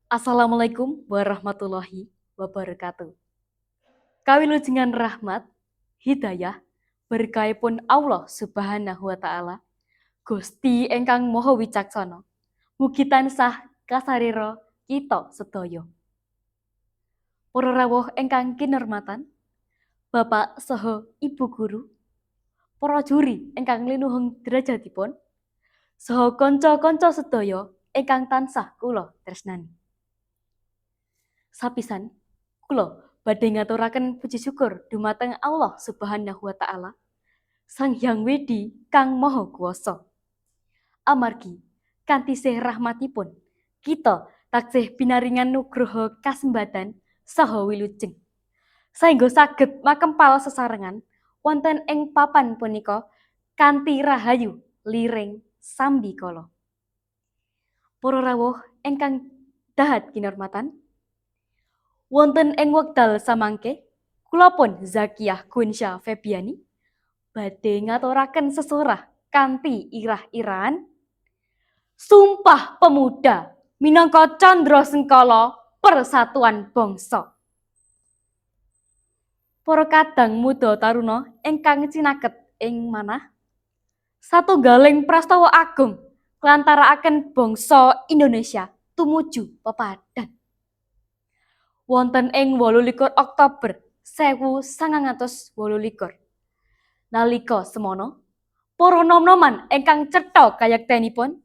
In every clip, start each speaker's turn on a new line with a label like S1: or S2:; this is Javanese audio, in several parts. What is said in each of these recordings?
S1: Assalamualaikum warahmatullahi wabarakatuh. Kawilujengan rahmat, hidayah, berkahipun Allah Subhanahu wa taala, Gusti ingkang Maha Wicaksana. Mugi tansah kasarira kita sedaya. Para rawuh ingkang kinurmatan, Bapak saha Ibu guru, para juri ingkang linuhung derajatipun, saha kanca-kanca sedaya ingkang tansah kula tresnani. Sapisan, kula badhe ngaturaken puji syukur dumateng Allah Subhanahu wa taala, Sang Hyang Widhi kang Maha Kuwasa. Amargi kanthi sih rahmatipun, kita taksih pinaringan nugroho kasembatan saha wilujeng, saengga saged makempal sesarengan wonten ing papan punika kanthi rahayu liring sambikala. Para rawuh ingkang dahat kinurmatan, wonten ing wekdal samangke kula pun Zakiyah Gunsya Febiani badhe ngaturaken sesorah kanthi irah-irahan Sumpah Pemuda minangka candra sengkala persatuan bangsa. Para kadang muda taruna ingkang cinaket ing manah, satunggaling prastawa agung nglantaraaken bangsa Indonesia tumuju pepadhan. Wonten ing 28 Oktober 1928. Nalika semana, para nom-noman ingkang cetha kayektenipun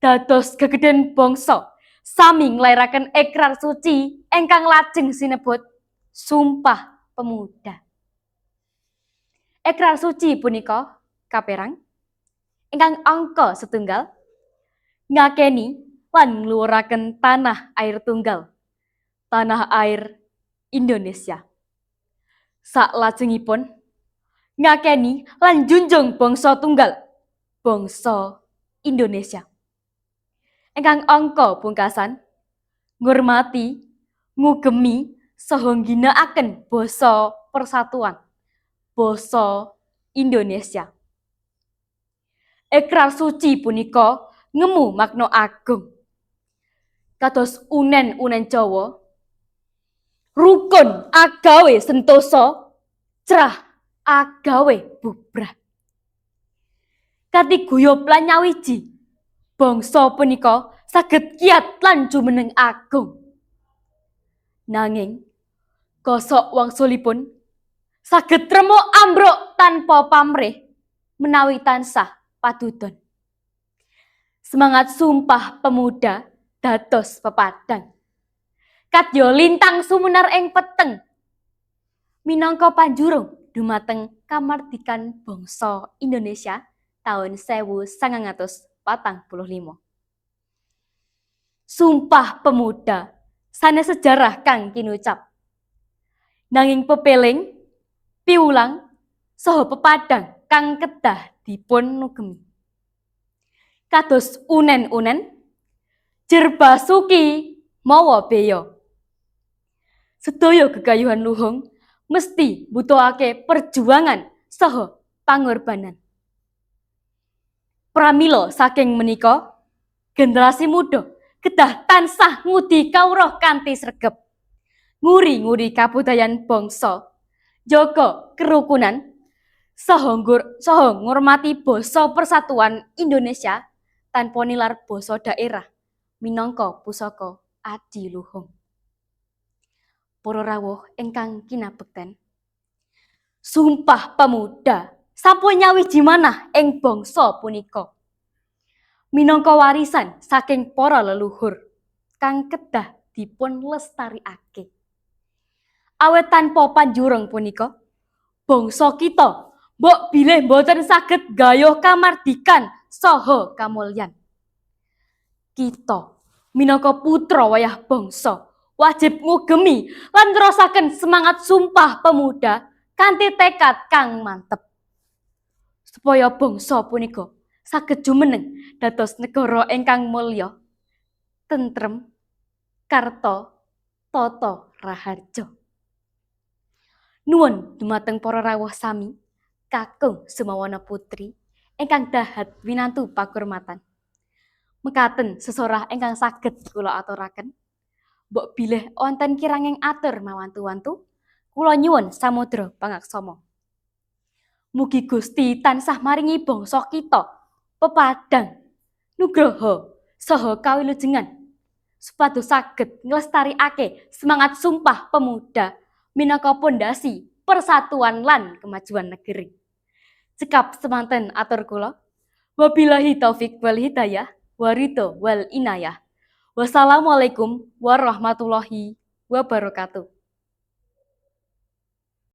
S1: dados gegeden bangsa sami nglairaken ikrar suci ingkang lajeng sinebut Sumpah Pemuda. Ikrar suci punika kaperang ingkang angka setunggal ngakeni lan ngluhuraken tanah air tunggal, tanah air Indonesia. Saklajengipun ngakeni lan njunjung bangsa tunggal, bangsa Indonesia. Ingkang angka pungkasan ngurmati, ngugemi saha ngginakaken basa persatuan, basa Indonesia. Ikrar suci punika ngemu makna agung. Kados unen-unen Jawa, rukun agawe sentosa, crah agawe bubrah. Kanthi guyub lan nyawiji, bangsa punika saged kiat lan jumeneng agung. Nanging kosok wangsulipun saged remuk ambruk tanpa pamrih menawi tansah padudon. Semangat Sumpah Pemuda dados pepadang. Kadya lintang sumunar ing peteng. Minangka panjurung dumateng kamardikan bangsa Indonesia taun 1945. Sumpah Pemuda sanes sejarah kang kinucap. Nanging pepeling, piwulang, saha pepadang kang kedah dipun nugemi. Kados unen-unen, jer basuki mawa beya. Sedaya gegayuhan luhung mesti mbutuhake perjuangan saha pangorbanan. Pramila saking menika, generasi muda kedah tansah ngudi kawruh kanthi sregep. Nguri-nguri kabudayan bangsa, jaga kerukunan, saha ngurmati basa persatuan Indonesia tanpa nilar basa daerah minangka pusaka adiluhung. Para rawuh ingkang kinabekten, Sumpah Pemuda sampun nyawiji manah ing bangsa punika. Minangka warisan saking para leluhur kang kedah dipun lestarikake. Awit tanpa panjurung punika, bangsa kita mbok bilih boten saged gayuh kamardikan saha kamulyan. Kita minangka putra wayah bangsa wajib ngugemi lan nerusaken semangat Sumpah Pemuda kanthi tekad kang mantep. Supaya bangsa punika saged jumeneng dados negara ingkang mulya, tentrem, karta, tata raharja. Nuwun dumateng para rawuh sami, kakung sumawana putri ingkang dahat winantu pakurmatan. Mekaten sesorah ingkang saged kula aturaken. Mbok bilih wonten kiranging atur mawantu-wantu, kula nyuwun samudra pangaksama. Mugi Gusti tansah maringi bangsa kita pepadang, nugraha, saha kawilujengan supados saged nglestarikake semangat Sumpah Pemuda minangka pondasi persatuan lan kemajuan negeri. Cekap semanten atur kula. Wabillahi taufik wal hidayah, waridho wal inayah. Wassalamualaikum warahmatullahi wabarakatuh.